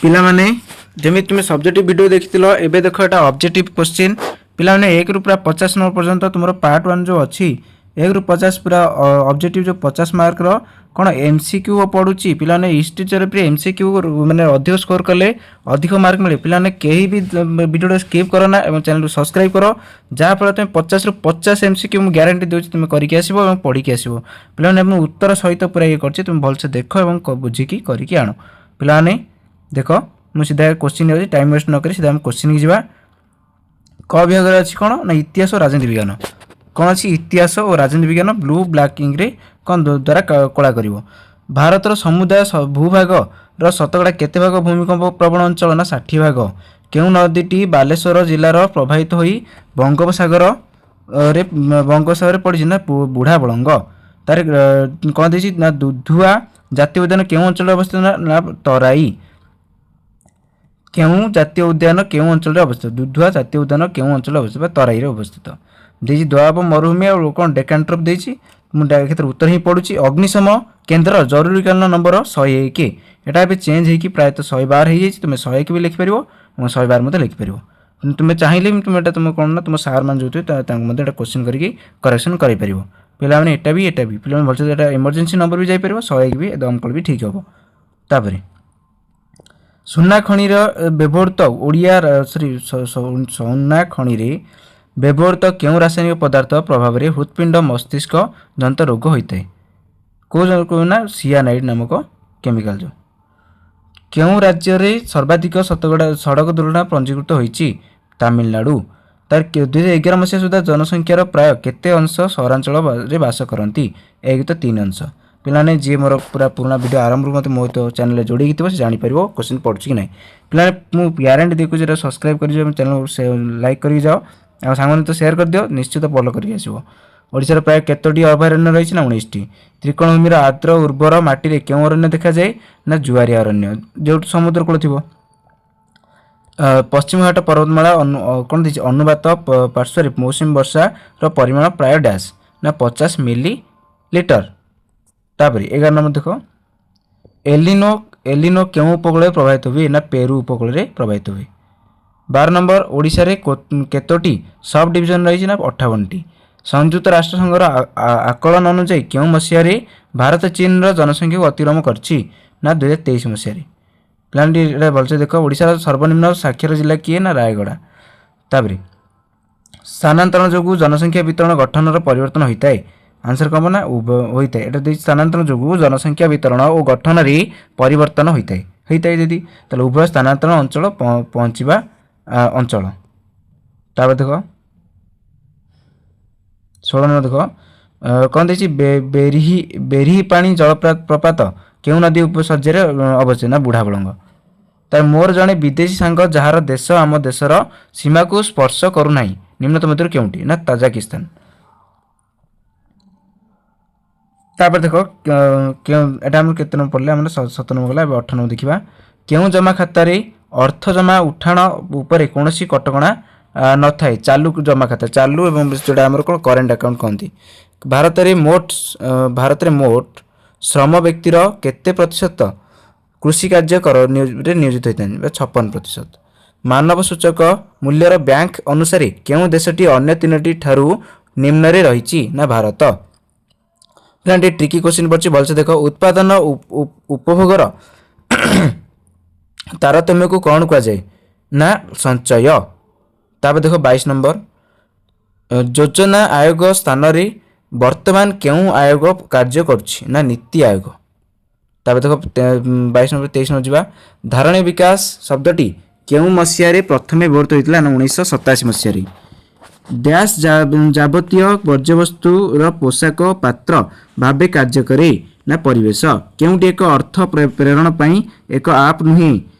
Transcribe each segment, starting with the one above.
ପିଲାମାନେ, ଯେମିତି ତୁମେ ସବଜେକ୍ଟିଭ ଭିଡ଼ିଓ ଦେଖିଥିଲ, ଏବେ ଦେଖ ଏଟା ଅବଜେକ୍ଟିଭ କୋଶ୍ଚିନ୍। ପିଲାମାନେ, 1ରୁ ପୁରା 50 ନମ୍ବର ପର୍ଯ୍ୟନ୍ତ ତୁମର ପାର୍ଟ 1 ଯେଉଁ ଅଛି, 1ରୁ 50 ପୁରା ଅବଜେକ୍ଟିଭ ଯେଉଁ 50 ମାର୍କର କ'ଣ ଏମ୍ସିକ୍ୟୁ ପଡ଼ୁଛି। ପିଲାମାନେ, ହିଷ୍ଟ୍ରି ଜିଓଗ୍ରାଫିରେ ଏମ୍ସିକ୍ୟୁ ମାନେ ଅଧିକ ସ୍କୋର କଲେ ଅଧିକ ମାର୍କ ମିଳେ। ପିଲାମାନେ, କେହି ବି ଭିଡ଼ିଓଟା ସ୍କିପ୍ କର ନା ଏବଂ ଚ୍ୟାନେଲକୁ ସବସ୍କ୍ରାଇବ୍ କର, ଯାହାଫଳରେ ତୁମେ 50ରୁ 50 ଏମ୍ସିକ୍ୟୁ ମୁଁ ଗ୍ୟାରେଣ୍ଟି ଦେଉଛି, ତୁମେ କରିକି ଆସିବ ଏବଂ ପଢ଼ିକି ଆସିବ। ପିଲାମାନେ, ମୁଁ ଉତ୍ତର ସହିତ ପୁରା ଇଏ କରିଛି, ତୁମେ ଭଲସେ ଦେଖ ଏବଂ ବୁଝିକି କରିକି ଆଣ। ପିଲାମାନେ, ଦେଖ, ମୁଁ ସିଧା କୋଶ୍ଚିନ୍ ଯାଉଛି, ଟାଇମ୍ ୱେଷ୍ଟ ନ କରି ସିଧା ଆମେ କୋଶ୍ଚିନ୍କି ଯିବା। କ ବିଭାଗରେ ଅଛି କ'ଣ ନା ଇତିହାସ ଓ ରାଜନୀତି ବିଜ୍ଞାନ। କ'ଣ ଅଛି? ଇତିହାସ ଓ ରାଜନୀତି ବିଜ୍ଞାନ। ବ୍ଲୁ ବ୍ଲାକ୍ ଇଙ୍କରେ କ'ଣ ଦ୍ୱାରା କଳା କରିବ। ଭାରତର ସମୁଦାୟ ଭୂଭାଗର ଶତକଡ଼ା କେତେ ଭାଗ ଭୂମିକମ୍ପ ପ୍ରବଣ ଅଞ୍ଚଳ ନା 60 ଭାଗ। କେଉଁ ନଦୀଟି ବାଲେଶ୍ୱର ଜିଲ୍ଲାର ପ୍ରବାହିତ ହୋଇ ବଙ୍ଗୋପସାଗର ରେ ବଙ୍ଗୋପସାଗରରେ ପଡ଼ିଛି ନା ବୁଢ଼ା ବଳଙ୍ଗ। ତାର କ'ଣ ଦେଇଛି ନା ଦୁଧୁଆ ଜାତୀୟ ଉଦ୍ୟାନ କେଉଁ ଅଞ୍ଚଳରେ ଅବସ୍ଥିତ ନା ତରାଇ। କେଉଁ ଜାତୀୟ ଉଦ୍ୟାନ କେଉଁ ଅଞ୍ଚଳରେ ଅବସ୍ଥିତ? ଦୁଧୁଆ ଜାତୀୟ ଉଦ୍ୟାନ କେଉଁ ଅଞ୍ଚଳରେ ଅବସ୍ଥିତ ବା ତରାଇରେ ଅବସ୍ଥିତ। ଦେଇଛି ଦୋଆବ ମରୁଭୂମି ଆଉ କ'ଣ ଡେକାନ ଟ୍ରପ୍ ଦେଇଛି। ମୁଁ କ୍ଷେତ୍ରରେ ଉତ୍ତର ହିଁ ପଡ଼ୁଛି। ଅଗ୍ନିଶମ କେନ୍ଦ୍ର ଜରୁରୀକାଳୀନ ନମ୍ବର 101। ଏଟା ଏବେ ଚେଞ୍ଜ ହେଇକି ପ୍ରାୟତଃ 112 ହେଇଯାଇଛି। ତୁମେ 101 ବି ଲେଖିପାରିବ ଏବଂ 112 ମଧ୍ୟ ଲେଖିପାରିବ। କିନ୍ତୁ ତୁମେ ଚାହିଁଲେ ବି ତୁମେ ଏଟା ତୁମେ କ'ଣ ନା ତୁମ ସାର୍ ମାନେ ଯେଉଁଥିବେ, ତାଙ୍କୁ ମଧ୍ୟ ଏଟା କୋଶ୍ଚିନ୍ କରିକି କରେକ୍ସନ୍ କରିପାରିବ। ପିଲାମାନେ, ଏଟା ବି, ଏଟା ବି ପିଲାମାନେ ଭଲସେ, ଏଟା ଏମର୍ଜେନ୍ସି ନମ୍ବର ବି ଯାଇପାରିବ, 101 ବି, ଦମକଳ ବି ଠିକ୍ ହେବ। ତାପରେ ସୁନା ଖଣିର ବ୍ୟବହୃତ ଓଡ଼ିଆ, ସରି, ସୁନା ଖଣିରେ ବ୍ୟବହୃତ କେଉଁ ରାସାୟନିକ ପଦାର୍ଥ ପ୍ରଭାବରେ ହୃତ୍ପିଣ୍ଡ ମସ୍ତିଷ୍କ ଜନିତ ରୋଗ ହୋଇଥାଏ? କେଉଁ ନା ସିଆନାଇଡ୍ ନାମକ କେମିକାଲ ଯେଉଁ। କେଉଁ ରାଜ୍ୟରେ ସର୍ବାଧିକ ଶତକଡ଼ା ସଡ଼କ ଦୁର୍ଘଟଣା ପଞ୍ଜୀକୃତ ହୋଇଛି? ତାମିଲନାଡ଼ୁ। ତାର 2011 ମସିହା ସୁଦ୍ଧା ଜନସଂଖ୍ୟାର ପ୍ରାୟ କେତେ ଅଂଶ ସହରାଞ୍ଚଳରେ ବାସ କରନ୍ତି? ଏକ ତ ତିନି ଅଂଶ। ପିଲାମାନେ, ଯିଏ ମୋର ପୁରା ପୁରୁଣା ଭିଡ଼ିଓ ଆରମ୍ଭରୁ ମୋତେ ମୋ ତ ଚ୍ୟାନେଲରେ ଯୋଡ଼ିକି ଥିବ, ସେ ଜାଣିପାରିବ କୋଶ୍ଚିନ୍ ପଡ଼ୁଛି କି ନାହିଁ। ପିଲାମାନେ, ମୁଁ ଗ୍ୟାରେଣ୍ଟି ଦେଖୁଛି, ଏଟା ସବସ୍କ୍ରାଇବ୍ କରିଯିବ ଏବଂ ଚ୍ୟାନେଲ ଲାଇକ୍ କରିକି ଯାଅ ଆଉ ସାଙ୍ଗମାନେ ତ ସେୟାର କରିଦିଅ, ନିଶ୍ଚିତ ଭଲ କରିକି ଆସିବ। ଓଡ଼ିଶାର ପ୍ରାୟ କେତୋଟି ଅଭୟାରଣ୍ୟ ରହିଛି ନା 19ଟି। ତ୍ରିକୋଣଭୂମିର ଆର୍ଦ୍ର ଉର୍ବର ମାଟିରେ କେଉଁ ଅରଣ୍ୟ ଦେଖାଯାଏ ନା ଜୁଆରିଆ ଅରଣ୍ୟ, ଯେଉଁଠି ସମୁଦ୍ର କୂଳ ଥିବ। ପଶ୍ଚିମଘାଟ ପର୍ବତମାଳା କ'ଣ ଦେଇଛି? ଅନୁବାତ ପାର୍ଶ୍ୱରେ ମୌସୁମୀ ବର୍ଷାର ପରିମାଣ ପ୍ରାୟ ଡ୍ୟାସ୍ ନା 50 ମିଲି ଲିଟର। ତାପରେ 11 ନମ୍ବର ଦେଖ, ଏଲିନୋ ଏଲିନୋ କେଉଁ ଉପକୂଳରେ ପ୍ରବାହିତ ହୁଏ ନା ପେରୁ ଉପକୂଳରେ ପ୍ରବାହିତ ହୁଏ। 12 ନମ୍ବର, ଓଡ଼ିଶାରେ କେତୋଟି ସବ୍ ଡିଭିଜନ ରହିଛି ନା 58ଟି। ସଂଯୁକ୍ତ ରାଷ୍ଟ୍ରସଂଘର ଆକଳନ ଅନୁଯାୟୀ କେଉଁ ମସିହାରେ ଭାରତ ଚୀନର ଜନସଂଖ୍ୟାକୁ ଅତିକ୍ରମ କରିଛି ନା 2023 ମସିହାରେ। ପ୍ଲାନ୍ଟି ଏଇଟା ଭଲସେ ଦେଖ। ଓଡ଼ିଶାର ସର୍ବନିମ୍ନ ସାକ୍ଷର ଜିଲ୍ଲା କିଏ ନା ରାୟଗଡ଼ା। ତାପରେ ସ୍ଥାନାନ୍ତରଣ ଯୋଗୁଁ ଜନସଂଖ୍ୟା ବିତରଣ ଗଠନର ପରିବର୍ତ୍ତନ ହୋଇଥାଏ। ଆନ୍ସର କ'ଣ ନା ଉଭୟ ହୋଇଥାଏ। ଏଟା ଦେଇଛି, ସ୍ଥାନାନ୍ତରଣ ଯୋଗୁଁ ଜନସଂଖ୍ୟା ବିତରଣ ଓ ଗଠନରେ ପରିବର୍ତ୍ତନ ହୋଇଥାଏ। ହୋଇଥାଏ ଯଦି ତାହେଲେ ଉଭୟ ସ୍ଥାନାନ୍ତରଣ ଅଞ୍ଚଳ ପହଞ୍ଚିବା ଅଞ୍ଚଳ। ତାପରେ ଦେଖ, 16 ନମ୍ବର ଦେଖ, କ'ଣ ଦେଇଛି? ବେରିହି ବେରିହି ପାଣି ଜଳପ୍ରପାତ କେଉଁ ନଦୀ ଉପସଜ୍ଜାରେ ଅବସ୍ଥିତ ନା ବୁଢ଼ା ବଳଙ୍ଗ। ତାର ମୋର ଜଣେ ବିଦେଶୀ ସାଙ୍ଗ ଯାହାର ଦେଶ ଆମ ଦେଶର ସୀମାକୁ ସ୍ପର୍ଶ କରୁନାହିଁ, ନିମ୍ନତ ମଧ୍ୟରୁ କେଉଁଟି ନା ତାଜାକିସ୍ତାନ। ତାପରେ ଦେଖ, କେଉଁ ଏଟା ଆମର କେତେ ନମ୍ବର ପଡ଼ିଲେ? ଆମର 7 ନମ୍ବର ଗଲା, ଏବେ 8 ନମ୍ବର ଦେଖିବା। କେଉଁ ଜମା ଖାତାରେ ଅର୍ଥ ଜମା ଉଠାଣ ଉପରେ କୌଣସି କଟକଣା ନଥାଏ? ଚାଲୁ ଜମା ଖାତା, ଚାଲୁ ଏବଂ ଯେଉଁଟା ଆମର କ'ଣ କରେଣ୍ଟ ଆକାଉଣ୍ଟ କହନ୍ତି। ଭାରତରେ ମୋଟ ଶ୍ରମ ବ୍ୟକ୍ତିର କେତେ ପ୍ରତିଶତ କୃଷି କାର୍ଯ୍ୟ ରେ ନିୟୋଜିତ ହୋଇଥାନ୍ତି ବା 56%। ମାନବ ସୂଚକ ମୂଲ୍ୟର ବ୍ୟାଙ୍କ ଅନୁସାରେ କେଉଁ ଦେଶଟି ଅନ୍ୟ ତିନୋଟି ଠାରୁ ନିମ୍ନରେ ରହିଛି ନା ଭାରତ। ପିଲାମାନେ, ଟିକେ ଟ୍ରିକି କୋଶ୍ଚିନ୍ ପଡ଼ିଛି, ଭଲସେ ଦେଖ। ଉତ୍ପାଦନ ଉପଭୋଗର ତାରତମ୍ୟକୁ କ'ଣ କୁହାଯାଏ ନା ସଞ୍ଚୟ। ତାପରେ ଦେଖ, 22 ନମ୍ବର, ଯୋଜନା ଆୟୋଗ ସ୍ଥାନରେ ବର୍ତ୍ତମାନ କେଉଁ ଆୟୋଗ କାର୍ଯ୍ୟ କରୁଛି ନା ନୀତି ଆୟୋଗ। ତାପରେ ଦେଖ, 22 ନମ୍ବର, 23 ନମ୍ବର ଯିବା। ଧାରଣୀୟ ବିକାଶ ଶବ୍ଦଟି କେଉଁ ମସିହାରେ ପ୍ରଥମେ ବ୍ୟବହୃତ ହୋଇଥିଲା ନା 1987 ମସିହାରେ। ଡ୍ୟାସ୍ ଯାବତୀୟ ବର୍ଜ୍ୟବସ୍ତୁର ପୋଷକ ପାତ୍ର ଭାବେ କାର୍ଯ୍ୟ କରେ ନା ପରିବେଶ। କେଉଁଟି ଏକ ଅର୍ଥ ପ୍ରେରଣ ପାଇଁ ଏକ ଆପ୍ ନୁହେଁ?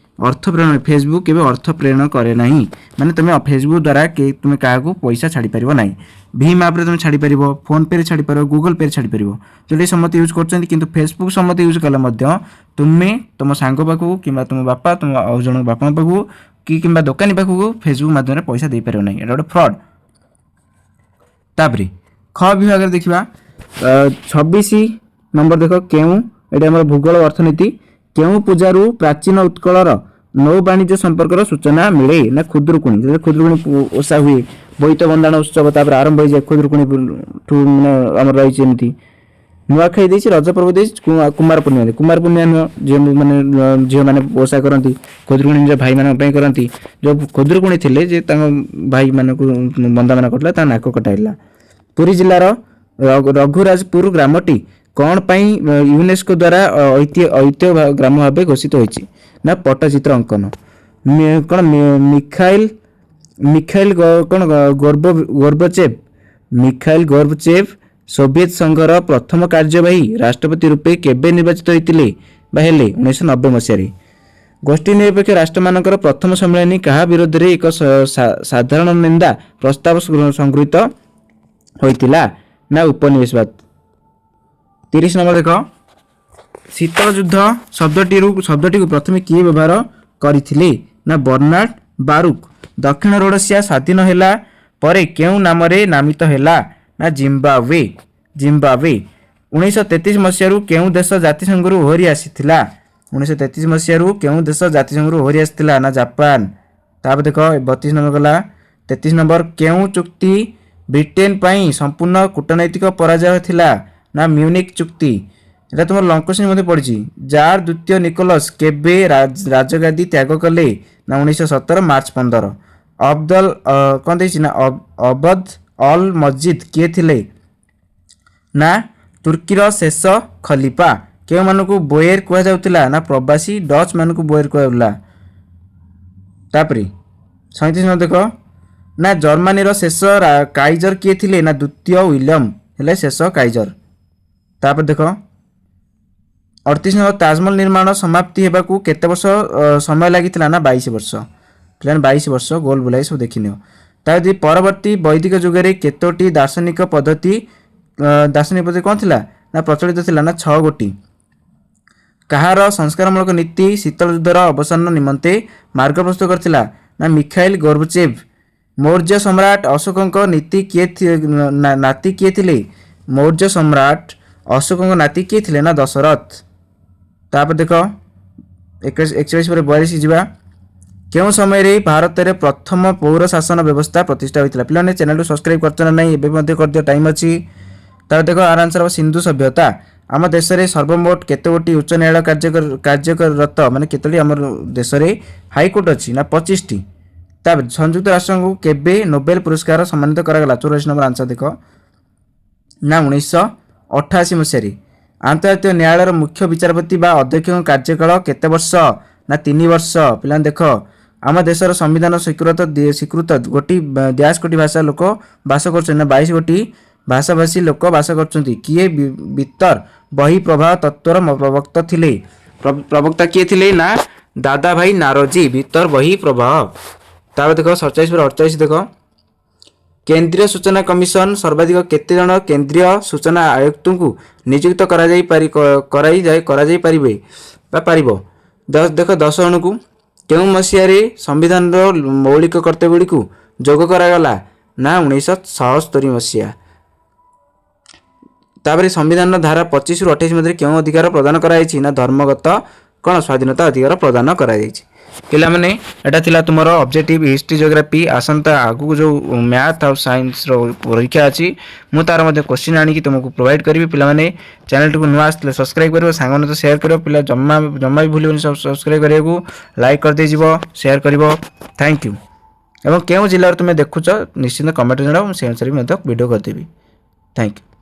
ଅର୍ଥ ପ୍ରେରଣ, ଫେସବୁକ୍ କେବେ ଅର୍ଥ ପ୍ରେରଣ କରେ ନାହିଁ, ମାନେ ତୁମେ ଫେସବୁକ୍ ଦ୍ୱାରା ତୁମେ କାହାକୁ ପଇସା ଛାଡ଼ିପାରିବ ନାହିଁ। ଭୀମ୍ ଆପ୍ରେ ତୁମେ ଛାଡ଼ିପାରିବ, ଫୋନ୍ପେରେ ଛାଡ଼ିପାରିବ, ଗୁଗଲ୍ ପେରେ ଛାଡ଼ିପାରିବ, ଯେଉଁଠି ସମସ୍ତେ ୟୁଜ୍ କରୁଛନ୍ତି। କିନ୍ତୁ ଫେସବୁକ୍ ସମସ୍ତେ ୟୁଜ୍ କଲେ ମଧ୍ୟ ତୁମେ ତୁମ ସାଙ୍ଗ ପାଖକୁ କିମ୍ବା ତୁମ ବାପା, ତୁମ ଆଉ ଜଣଙ୍କ ବାପାଙ୍କ ପାଖକୁ କି କିମ୍ବା ଦୋକାନୀ ପାଖକୁ ଫେସବୁକ୍ ମାଧ୍ୟମରେ ପଇସା ଦେଇପାରିବ ନାହିଁ। ଏଇଟା ଗୋଟେ ଫ୍ରଡ୍। ତାପରେ ଖ ବିଭାଗରେ ଦେଖିବା, 26 ନମ୍ବର ଦେଖ, କେଉଁ ଏଠି ଆମର ଭୂଗୋଳ ଅର୍ଥନୀତି। କେଉଁ ପୂଜାରୁ ପ୍ରାଚୀନ ଉତ୍କଳର ନୌ ବାଣିଜ୍ୟ ସମ୍ପର୍କର ସୂଚନା ମିଳେ? ନା ଖୁଦୁରୁକୁଣୀ। ଯେତେବେଳେ ଖୁଦୁରୁକୁଣୀ ଓଷା ହୁଏ, ବୋଇତ ବନ୍ଦାଣ ଉତ୍ସବ ତାପରେ ଆରମ୍ଭ ହେଇଯାଏ ଖୁଦୁରୁକୁଣୀ ଠୁ, ମାନେ ଆମର ରହିଛି ଏମିତି। ନୂଆଖାଇ ଦେଇଛି, ରଜ ପର୍ବ ଦେଇଛି, କୁମାର ପୂର୍ଣ୍ଣିମା ଦେଇଛି। କୁମାର ପୂର୍ଣ୍ଣିମା ନୁହଁ, ଝିଅ ମାନେ ଝିଅମାନେ ଓଷା କରନ୍ତି। ଖୁଦୁରୁକୁଣୀ ନିଜ ଭାଇମାନଙ୍କ ପାଇଁ କରନ୍ତି। ଯେଉଁ ଖୁଦୁରୁକୁଣୀ ଥିଲେ ଯେ ତାଙ୍କ ଭାଇମାନଙ୍କୁ ବନ୍ଦାମନା କରୁଥିଲା, ତାଙ୍କ ନାକ କଟାଇଲା। ପୁରୀ ଜିଲ୍ଲାର ରଘୁରାଜପୁର ଗ୍ରାମଟି କ'ଣ ପାଇଁ ୟୁନେସ୍କୋ ଦ୍ୱାରା ଐତିହ୍ୟ ଗ୍ରାମ ଭାବେ ଘୋଷିତ ହୋଇଛି? ନା ପଟ୍ଟଚିତ୍ର ଅଙ୍କନ। କ'ଣ ମିଖାଇଲ କ'ଣ ଗୋର୍ବଚେଭ, ମିଖାଇଲ ଗୋର୍ବଚେଭ ସୋଭିଏତ ସଂଘର ପ୍ରଥମ କାର୍ଯ୍ୟବାହୀ ରାଷ୍ଟ୍ରପତି ରୂପେ କେବେ ନିର୍ବାଚିତ ହୋଇଥିଲେ ବା ହେଲେ? 1990 ମସିହାରେ। ଗୋଷ୍ଠୀ ନିରପେକ୍ଷ ରାଷ୍ଟ୍ରମାନଙ୍କର ପ୍ରଥମ ସମ୍ମିଳନୀ କାହା ବିରୋଧରେ ଏକ ସାଧାରଣ ନିନ୍ଦା ପ୍ରସ୍ତାବ ସଂଗୃହୀତ ହୋଇଥିଲା? ନା ଉପନିବେଶବାଦ। 30 ନମ୍ବର ଦେଖ, ଶୀତଳ ଯୁଦ୍ଧ ଶବ୍ଦଟିକୁ ପ୍ରଥମେ କିଏ ବ୍ୟବହାର କରିଥିଲେ? ନା ବର୍ନାର୍ଡ ବାରୁକ। ଦକ୍ଷିଣ ରୋଡେସିଆ ସ୍ୱାଧୀନ ହେଲା ପରେ କେଉଁ ନାମରେ ନାମିତ ହେଲା? ନା ଜିମ୍ବାୱେ, ଜିମ୍ବାୱେ। 1933 ମସିହାରୁ କେଉଁ ଦେଶ ଜାତିସଂଘରୁ ଓହରି ଆସିଥିଲା? 1933 ମସିହାରୁ କେଉଁ ଦେଶ ଜାତିସଂଘରୁ ଓହରି ଆସିଥିଲା? ନା ଜାପାନ। ତାପରେ ଦେଖ, 32 ନମ୍ବର ଗଲା, 33 ନମ୍ବର, କେଉଁ ଚୁକ୍ତି ବ୍ରିଟେନ ପାଇଁ ସମ୍ପୂର୍ଣ୍ଣ କୂଟନୈତିକ ପରାଜୟ ଥିଲା? ନା ମ୍ୟୁନିକ୍ ଚୁକ୍ତି। ଏଟା ତୁମର ଲଙ୍ଗ କ୍ୱେଶ୍ଚିନ୍ ମଧ୍ୟ ପଡ଼ିଛି। ଜାର ଦ୍ୱିତୀୟ ନିକୋଲସ୍ କେବେ ରାଜଗାଦି ତ୍ୟାଗ କଲେ? ନା 1917 ମାର୍ଚ୍ଚ 15। ଅବଦଲ କ'ଣ ଦେଇଛି ନା ଅବଦ ଅଲ ମଜିଦ କିଏ ଥିଲେ? ନା ତୁର୍କୀର ଶେଷ ଖଲିଫା। କେଉଁମାନଙ୍କୁ ବୋଏର କୁହାଯାଉଥିଲା? ନା ପ୍ରବାସୀ ଡଚ୍ ମାନଙ୍କୁ ବୋଏର କୁହାଯାଉଥିଲା। ତାପରେ 37 ନମ୍ବର ଦେଖ, ନା ଜର୍ମାନୀର ଶେଷ କାଇଜର କିଏ ଥିଲେ? ନା ଦ୍ୱିତୀୟ ୱିଲିୟମ ହେଲେ ଶେଷ କାଇଜର। ତାପରେ ଦେଖ, 38 ନମ୍ବର, ତାଜମହଲ ନିର୍ମାଣ ସମାପ୍ତି ହେବାକୁ କେତେ ବର୍ଷ ସମୟ ଲାଗିଥିଲା? ନା 22 ବର୍ଷ। ପିଲାମାନେ, 22 ବର୍ଷ, ଗୋଲ ବୁଲାଇ ସବୁ ଦେଖିନିଅ। ତା ଯଦି ପରବର୍ତ୍ତୀ ବୈଦିକ ଯୁଗରେ କେତୋଟି ଦାର୍ଶନିକ ପଦ୍ଧତି କ'ଣ ଥିଲା ନା ପ୍ରଚଳିତ ଥିଲା? ନା ଛଅ ଗୋଟି। କାହାର ସଂସ୍କାରମୂଳକ ନୀତି ଶୀତଳ ଯୁଦ୍ଧର ଅବସାନ ନିମନ୍ତେ ମାର୍ଗ ପ୍ରସ୍ତୁତ କରିଥିଲା? ନା ମିଖାଇଲ ଗୋର୍ବଚେଭ। ମୌର୍ଯ୍ୟ ସମ୍ରାଟ ଅଶୋକଙ୍କ ନୀତି କିଏ ନାତି କିଏ ଥିଲେ? ମୌର୍ଯ୍ୟ ସମ୍ରାଟ ଅଶୋକଙ୍କ ନାତି କିଏ ଥିଲେ? ନା ଦଶରଥ। ତାପରେ ଦେଖ, 41 ପରେ 42 ଯିବା। କେଉଁ ସମୟରେ ଭାରତରେ ପ୍ରଥମ ପୌର ଶାସନ ବ୍ୟବସ୍ଥା ପ୍ରତିଷ୍ଠା ହୋଇଥିଲା? ପିଲାମାନେ, ଚ୍ୟାନେଲକୁ ସବସ୍କ୍ରାଇବ୍ କରିଛ ନା ନାହିଁ? ଏବେ ମଧ୍ୟ କରିଦିଅ, ଟାଇମ୍ ଅଛି। ତାପରେ ଦେଖ, ଆର ଆନ୍ସର ହେବ ସିନ୍ଧୁ ସଭ୍ୟତା। ଆମ ଦେଶରେ ସର୍ବମୋଟ କେତେ ଗୋଟି ଉଚ୍ଚ ନ୍ୟାୟାଳୟ କାର୍ଯ୍ୟରତ, ମାନେ କେତୋଟି ଆମର ଦେଶରେ ହାଇକୋର୍ଟ ଅଛି? ନା 25ଟି। ତାପରେ ସଂଯୁକ୍ତ ରାଷ୍ଟ୍ରଙ୍କୁ କେବେ ନୋବେଲ ପୁରସ୍କାର ସମ୍ମାନିତ କରାଗଲା? 44 ନମ୍ବର ଆନ୍ସର ଦେଖ, ନା 1988 ମସିହାରେ। ଆନ୍ତର୍ଜାତୀୟ ନ୍ୟାୟାଳୟର ମୁଖ୍ୟ ବିଚାରପତି ବା ଅଧ୍ୟକ୍ଷଙ୍କ କାର୍ଯ୍ୟକାଳ କେତେ ବର୍ଷ? ନା 3 ବର୍ଷ। ପିଲାମାନେ ଦେଖ, ଆମ ଦେଶର ସମ୍ବିଧାନ ସ୍ୱୀକୃତ ଗୋଟି ଡ୍ୟାସ୍ କୋଟି ଭାଷା ଲୋକ ବାସ କରୁଛନ୍ତି? ନା 22 କୋଟି ଭାଷାଭାଷୀ ଲୋକ ବାସ କରୁଛନ୍ତି। କିଏ ବିତ୍ତର ବହି ପ୍ରବାହ ତତ୍ତ୍ୱର ପ୍ରବକ୍ତା ଥିଲେ? ପ୍ରବକ୍ତା କିଏ ଥିଲେ? ନା ଦାଦା ଭାଇ ନାରୋଜୀ, ଭିତର ବହି ପ୍ରବାହ। ତାପରେ ଦେଖ, 47 ପରେ 48 ଦେଖ, କେନ୍ଦ୍ରୀୟ ସୂଚନା କମିଶନ ସର୍ବାଧିକ କେତେ ଜଣ କେନ୍ଦ୍ରୀୟ ସୂଚନା ଆୟୁକ୍ତଙ୍କୁ ନିଯୁକ୍ତ କରାଯାଇ ପାରିବେ ବା ପାରିବ? ଦେଖ, 10 ଜଣକୁ। କେଉଁ ମସିହାରେ ସମ୍ବିଧାନର ମୌଳିକ କର୍ତ୍ତବ୍ୟଗୁଡ଼ିକୁ ଯୋଗ କରାଗଲା? ନା 1976 ମସିହା। ତାପରେ ସମ୍ବିଧାନର ଧାରା 25ରୁ 28 ମଧ୍ୟରେ କେଉଁ ଅଧିକାର ପ୍ରଦାନ କରାଯାଇଛି? ନା ଧର୍ମଗତ କ'ଣ ସ୍ୱାଧୀନତା ଅଧିକାର ପ୍ରଦାନ କରାଯାଇଛି। ପିଲାମାନେ, ଏଇଟା ଥିଲା ତୁମର ଅବଜେକ୍ଟିଭ ହିଷ୍ଟ୍ରି ଜିଓଗ୍ରାଫି। ଆସନ୍ତା ଆଗକୁ ଯେଉଁ ମ୍ୟାଥ୍ ଆଉ ସାଇନ୍ସର ପରୀକ୍ଷା ଅଛି, ମୁଁ ତାର ମଧ୍ୟ କୋଶ୍ଚିନ୍ ଆଣିକି ତୁମକୁ ପ୍ରୋଭାଇଡ଼ କରିବି। ପିଲାମାନେ, ଚ୍ୟାନେଲଟିକୁ ନୂଆ ଆସିଥିଲେ ସବସ୍କ୍ରାଇବ୍ କରିବ, ସାଙ୍ଗମାନଙ୍କୁ ସେୟାର କରିବ। ପିଲା, ଜମା ଜମା ବି ଭୁଲିବନି ସବସ୍କ୍ରାଇବ୍ କରିବାକୁ, ଲାଇକ୍ କରିଦେଇଯିବ, ସେୟାର କରିବ। Thank you. ଏବଂ କେଉଁ ଜିଲ୍ଲାରୁ ତୁମେ ଦେଖୁଛ, ନିଶ୍ଚିନ୍ତ କମେଣ୍ଟ ଜଣାଅ, ମୁଁ ସେ ଅନୁସାରେ ବି ମଧ୍ୟ ଭିଡ଼ିଓ କରିଦେବି। Thank you.